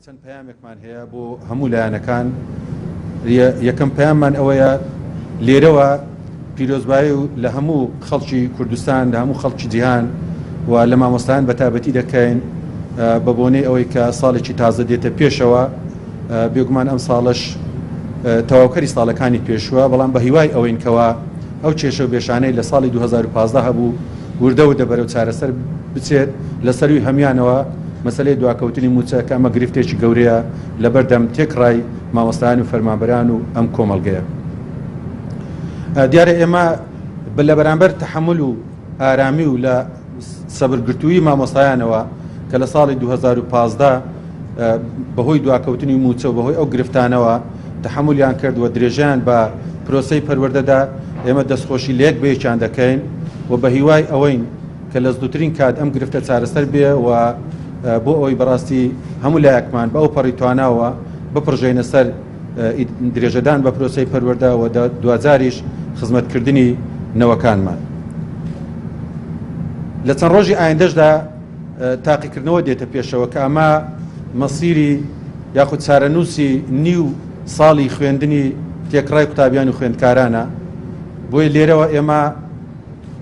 چەند پەیامێکمان هەیە بۆ هەموو لایەنەکان، یەکەم پەیاممان ئەوەیە لێرەوە پیرۆزبایی و لە هەموو خەڵکی کوردستان، لە هەموو خەڵکی جیهان و لە مامۆستایان بەتایبەتی دەکەین بە بۆنەی ئەوەی کە ساڵێکی تازە دێتە پێشەوە، بێگومان ئەم ساڵەش تەواوکەری ساڵەکانی پێشووە، بەڵام بە هیوای ئەوەین کەوا ئەو کێشە و بێشانەی لە ساڵی 2015 هەبوو وردە وردە بەرەو چارەسەر بچێت، لە سەرووی هەموویانەوە مەسەلەی دواکەوتنی مووچە کە ئەمە گرفتێکی گەورەیە لەبەردەم تێکڕای مامۆستایان و فەرمانبەران و ئەم کۆمەڵگەیە. دیارە ئێمە لە بەرامبەر تەحەمول و ئارامی و لە سەبرگرتوویی مامۆستایانەوە کە لە ساڵی 2015 بەهۆی دواکەوتنی مووچە و بەهۆی ئەو گرفتانەوە تەحەمولیان کرد و درێژەیان بە پرۆسەی پەروەردەدا، ئێمە دەستخۆشی لە یەک بە یەکیان دەکەین و بە هیوای ئەوەین کە لە زووترین کات ئەم گرفتە چارەسەر بێ و بۆ ئەوەی بەڕاستی هەموو لایەکمان بە ئەو پەڕی تواناوە بپڕژێینە سەر درێژەدان بە پرۆسەی پەروەردە و دواجاریش خزمەتکردنی نەوەکانمان. لە چەند ڕۆژی ئایندەشدا تاقیکردنەوە دێتە پێشەوە کە ئەمە مەسیری یاخود چارەنووسی نیو ساڵی خوێندنی تێکڕای قوتابیان و خوێندکارانە، بۆیە لێرەوە ئێمە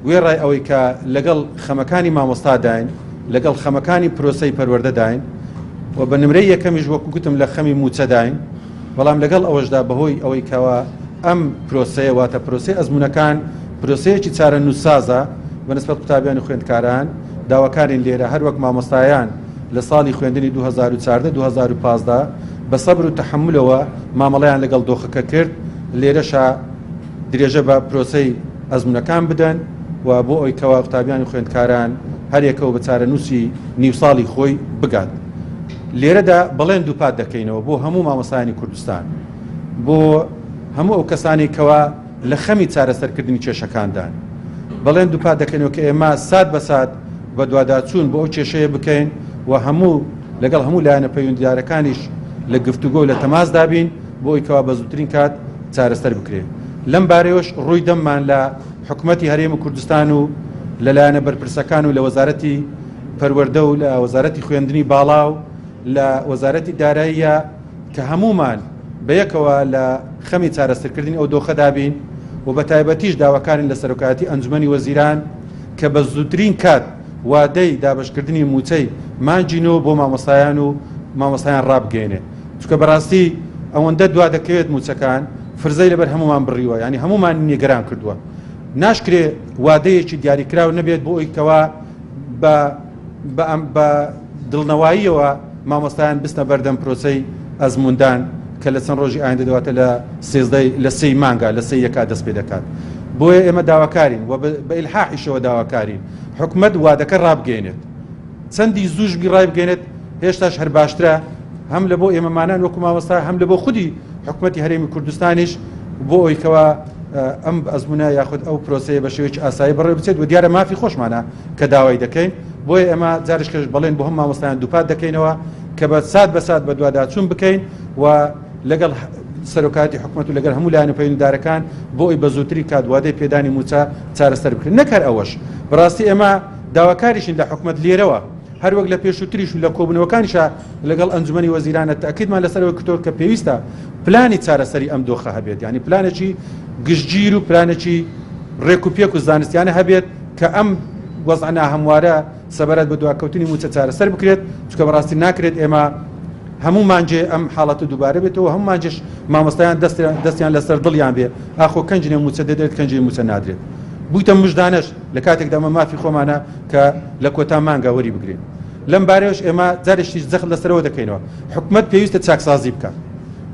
وێڕای ئەوەی کە لەگەڵ خەمەکانی مامۆستاداین، لەگەڵ خەمەکانی پرۆسەی پەروەردەداین و بە نمرەی یەکەمیش وەکو گوتم لە خەمی مووچەداین، بەڵام لەگەڵ ئەوەشدا بەهۆی ئەوەی کەوا ئەم پرۆسەیە واتە پرۆسەی ئەزموونەکان پرۆسەیەکی چارەنووسسازە بە نسبەت قوتابیان و خوێندکاران، داواکارین لێرە هەر وەک مامۆستایان لە ساڵی خوێندنی 2014 2015 بە سەبر و تەحەمولەوە مامەڵەیان لەگەڵ دۆخەکە کرد، لێرەشا درێژە بە پرۆسەی ئەزموونەکان بدەن و بۆ ئەوەی کەوا قوتابیان و خوێندکاران هەریەکەو بە چارەنووسی نیو ساڵی خۆی بگات. لێرەدا بەڵێن دووپات دەکەینەوە بۆ هەموو مامۆستایانی کوردستان، بۆ هەموو ئەو کەسانەی کەوا لە خەمی چارەسەرکردنی کێشەکاندان، بەڵێن دووپات دەکەینەوە کە ئێمە سات بە سات بەدواداچوون بۆ ئەو کێشەیە بکەین و هەموو لەگەڵ هەموو لایەنە پەیوەندیدارەکانیش لە گفتوگۆ و لە تەماسدا بین بۆ ئەوی کەوا بە زووترین کات چارەسەر بکرێت. لەم بارەیەوەش ڕووی دەممان لە حکومەتی هەرێمی کوردستان و لە لایەنە بەرپرسەکان و لە وەزارەتی پەروەردە و لە وەزارەتی خوێندنی باڵا و لە وەزارەتی داراییە کە هەموومان بەیەکەوە لە خەمی چارەسەرکردنی ئەو دۆخەدا بین و بە تایبەتیش داواکارین لە سەرۆکایەتی ئەنجومەنی وەزیران کە بە زووترین کات وادەی دابەشکردنی مووچەی مانگی نۆ بۆ مامۆستایان و مامۆستایان ڕابگەیەنێت چونکە بەڕاستی ئەوەندە دوا دەکەوێت مووچەکان فرزەی لەبەر هەموومان بڕیوە یعنی هەموومانی نیگەران کردووە ناشکرێ وادەیەکی دیاریکراو نەبێت بۆ ئەوی کەوا بە بە دڵنەواییەوە مامۆستایان بستە بەردەم پرۆسەی ئەزموندان کە لە چەند ڕۆژی ئایندە دواتە لە سێزدەی لە سێی مانگا لە سێ یەکا دەست پێ دەکات بۆیە ئێمە داواکارین و بە ئیلحاحیشەوە داواکارین حکومەت وادەکە ڕابگەێنێت چەندی زووش بی ڕایبگەێنێت هێشتاش هەر باشترە هەم لە بۆ ئێمەمانان وەکو مامۆستا هەم لە بۆ خودی حکومەتی هەرێمی کوردستانیش بۆ ئەوی کەوا ئەم ئەزمونە یاخود ئەو پرۆسەیە بە شێوەیەکی ئاسایی بەڕێوە بچێت و دیارە مافی خۆشمانە کە داوای دەکەین بۆیە ئێمە جارشکەش بەڵێن بۆ هەم مامۆستایان دووپات دەکەینەوە کە بە سات بە سات بەدواداچوون بکەین و لەگەڵ سەرۆکایەتی حکومەت و لەگەڵ هەموو لایەنە پەیوەندیدارەکان بۆ ئەوی بە زووترین کات وادەی پێدانی مووچە چارەسەر بکرێت نەک هەر ئەوەش بەڕاستی ئێمە داواکاریشین لە حکومەت لێرەوە هەروەک لە پێشووتریش و لە کۆبوونەوەکانیشا لەگەڵ ئەنجومەنی وەزیرانە تەئکیدمان لەسەر ئەوە کردەوە کە پێویستە پلانی چارەسەری ئەم دۆخە هەبێت یانی پلانێکی گشتگیر و پلانێکی ڕێک و پێک و زانستیانە هەبێت کە ئەم وەزعە ناهەموارە سەبارەت بە دواکەوتنی مووچە چارەسەر بکرێت چونکە بەڕاستی ناکرێت ئێمە هەموو مانجێ ئەم حاڵەتە دووبارە بێتەوە هەموو مانجش مامۆستایان دەستیان لەسەر دڵیان بێ ئاخۆ کەنجێ مووچە دەدرێت کەنجێ مووچە نادرێت بوویتە مژدانەش لە کاتێکدا ئەمە مافی خۆمانە کە لە کۆتا مانگا وەری بگرین. لەم بارەیەوەش ئێمە جارێکیش جەخت لەسەرەوە دەکەینەوە حکومەت پێویستە چاکسازی بکات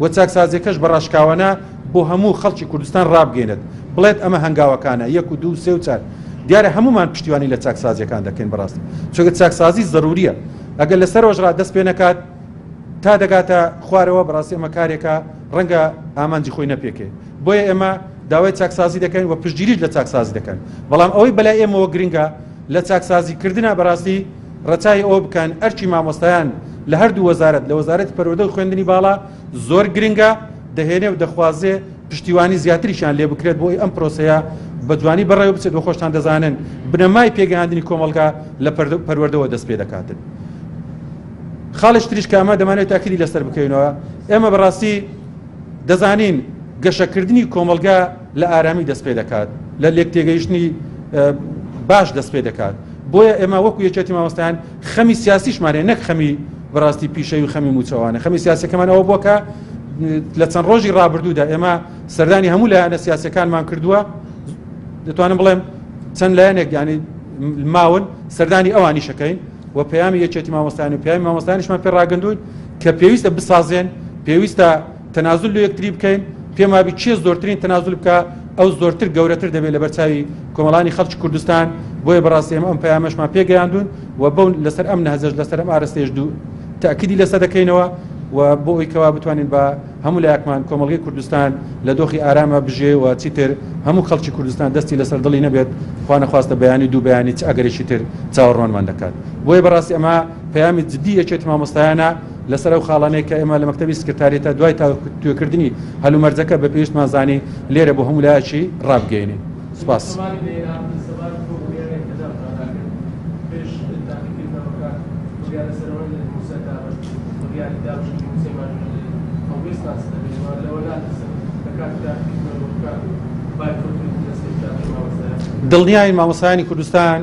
و چاکسازیەکەش بە ڕاشکاوانە بۆ هەموو خەڵکی کوردستان ڕابگەینێت بڵێت ئەمە هەنگاوەکانە یەک و دوو سێ و چار دیارە هەمومان پشتیوانی لە چاکسازیەکان دەکەین بەڕاستی چونکە چاکسازی زەروریە ئەگەر لەسەرەوەش ڕا دەست پێ نەکات تا دەگاتە خوارەوە بەڕاستی ئەمە کارێکە ڕەنگە ئامانجی خۆی نەپێکێ بۆیە ئێمە داوای چاکسازی دەکەین و پشتگیریش لە چاکسازی دەکەن بەڵام ئەوەی بەلای ئێمەوە گرنگە لە چاکسازی کردنا بەڕاستی ڕەچاوی ئەوە بکەن ئەرکی مامۆستایان لە هەردوو وەزارەت لە وەزارەتی پەروەردە و خوێندنی باڵا زۆر گرنگە دەهێنێ و دەخوازێ پشتیوانی زیاتریشیان لێ بکرێت بۆ ئەم پرۆسەیە بە جوانی بەڕێوە بچێت و خۆشتان دەزانن بنەمای پێگەیاندنی کۆمەڵگا لە پەروەردەوە دەست پێ دەکاتن. خاڵێکی تریش کە ئەمە دەمانەوێت تاکیدی لەسەر بکەینەوە، ئێمە بەڕاستی دەزانین گەشەکردنی کۆمەڵگا لە ئارامی دەست پێ دەکات، لە لێکتێگەیشتنی باش دەست پێ دەکات. بۆیە ئێمە وەکو یەکێتی مامۆستایان خەمی سیاسیشمان هەیە، نەک خەمی بەڕاستی پیشەی و خەمی موچەوانە. خەمی سیاسەکەمان ئەوە بووە کە لە چەند ڕۆژی ڕابردوودا ئێمە سەردانی هەموو لایەنە سیاسەکانمان کردووە. دەتوانم بڵێم چەند لایەنێک ینی ماون سەردانی ئەوانیشەکەین و پەیامی یەکێتی مامۆستایان و پەیامی مامۆستایانیشمان پێ ڕاگەندوون کە پێویستە بسازێن، پێویستە تەنازول لە یەکتری بکەین. پێم وابی کێ زۆرترین تەنازول بکە ئەو زۆرتر گەورەتر دەبێت لەبەر چاوی کۆمەڵانی خەڵکی کوردستان. بۆیە بەڕاستی ئێمە ئەم پەیامەشمان پێگەیاندون و بەو لەسەر ئەم نەهجەش لەسەر ئەم ئارەستەیەش دوو تاکیدی لەسەر دەکەینەوە و بۆ ئەوی کەوا بتوانین بە هەموو لایەکمان کۆمەڵگەی کوردستان لە دۆخی ئارامە بژێ و چیتر هەموو خەڵکی کوردستان دەستی لەسەر دڵی نەبێت، خوا نەخواستە بەیانی دوو بەیانی چ ئەگەرێکی تر چاوەڕوانمان دەکات. بۆیە بەڕاستی ئەمە پەیامی جدی یەکێتی مامۆستایانە لەسەر ئەو خاڵانەی کە ئێمە لە مەکتەبی سکرتاریەتە دوای تاوتوێکردنی هەلومەرجەکە بە پێویستمان زانی لێرە بۆ هەموو لایەکی ڕابگەیەنین. سپاس. دڵنیاین مامۆستایانی کوردستان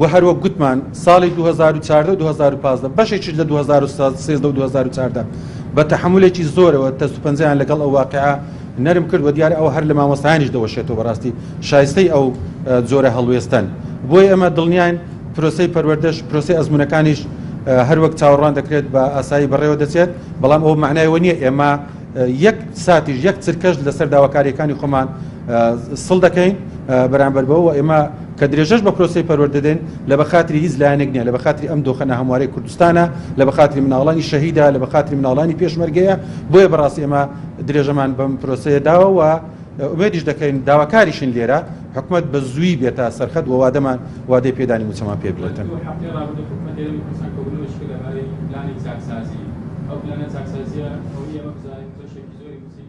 و هەروەک گوتمان ساڵی 2014 و 2015 بەشێکیش لە 2013 و 2014 بە تەحملێکی زۆرەوە دەست و پەنجەیان لەگەڵ ئەو واقعە نەرم کرد و دیارە ئەوە هەر لە مامۆستایانیش دەوەشێتەوە، بەڕاستی شایستەی ئەو جۆرە هەڵوێستەن. بۆیە ئێمە دڵنیاین پرۆسەی پەروەردەش پرۆسەی ئەزموونەکانیش هەروەک چاوەڕوان دەکرێت بە ئاسایی بەڕێوە دەچێت، بەڵام ئەوە مەعنای ئەوە نییە ئێمە یەک ساتیش یەک چرکەش لەسەر داواکارییەکانی خۆمان سڵ دەکەین بەرامبەر بەوە. ئێمە کە درێژەش بە پرۆسەی پەروەردە دێن لە بەخاتری هیچ لایەنێک نییە، لە بەخاتری ئەم دۆخە ناهەموارەی کوردستانە، لە بەخاتری مناڵانی شەهیدە، لە بەخاتری مناڵانی پێشمەرگەیە. بۆیە بەڕاستی ئێمە درێژەمان بەم پرۆسەیە داوە و ئومێدیش دەکەین، داواکاریشین لێرە حکومەت بە زووی بێتە سەرخەت و وادەمان وادەی پێدانی مووچەمان پێ بڵێتن. دوو هەفتەی ڕابردوو حکومەتی هەرێمی کوردستان کۆبوونەوەیەکی کرد لەبارەی پلانی چاکسازی، ئەو پلانە چاکسازییە ئەوەی ئێمە بزانین بەشێکی زۆری مووچەی.